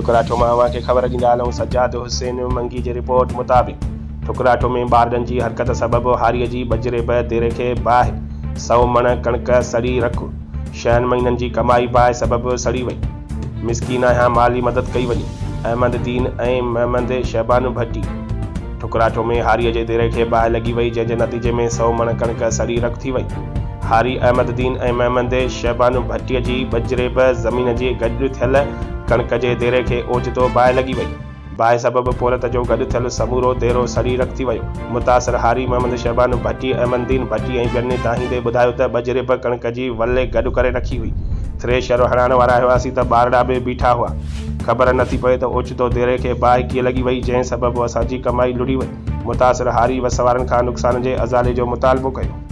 ٺڪراٺو مان اوهان کي خبر ڏيندا هلون سجاد حسين منگي جي رپورٽ مطابق ٺڪراٺو ۾ ٻارڙن جي حرڪت سبب هاريء جي بجري به ديري کي باهه، سئو مڻ ڪڻڪ سڙي رک، ڇهن مهينن جي ڪمائي باهه سبب سڙي وئي. مسڪين آهيان مالي مدد ڪئي وڃي. احمد دين ۽ محمد شعبان ڀٽي. ٺڪراٺو ۾ هاريء جي ديري کي باهه لڳي وئي جنهن جي نتيجي ۾ سئو مڻ ڪڻڪ سڙي رک ٿي وئي. هاري احمد دين ۽ محمد شعبان ڀٽي جي ٻه جريب زمين جي گڏ ٿيل ڪڻڪ جي ديري کي اوچتو باهه لڳي وئي. باهه سبب پورهيت جو گڏ ٿيل سمورو ديرو سڙي رک ٿي ويو. متاثر هاري محمد شعبان ڀٽي، احمد دين ڀٽي ۽ ٻين دانهيندي ٻڌايو ته ٻه جريب ڪڻڪ جي ول گڏ ڪري رکي هئي. ٿريشر هڻائڻ وارا هئاسين ته ٻارڙا به بيٺا هئا. خبر نه ٿي پوي ته اوچتو ديري کي باهه ڪيئن لڳي وئي جنهن سبب اسان جي ڪمائي لڙهي وئي. متاثر هاري وس وارن کان نقصان جي ازالي جو مطالبو ڪيو.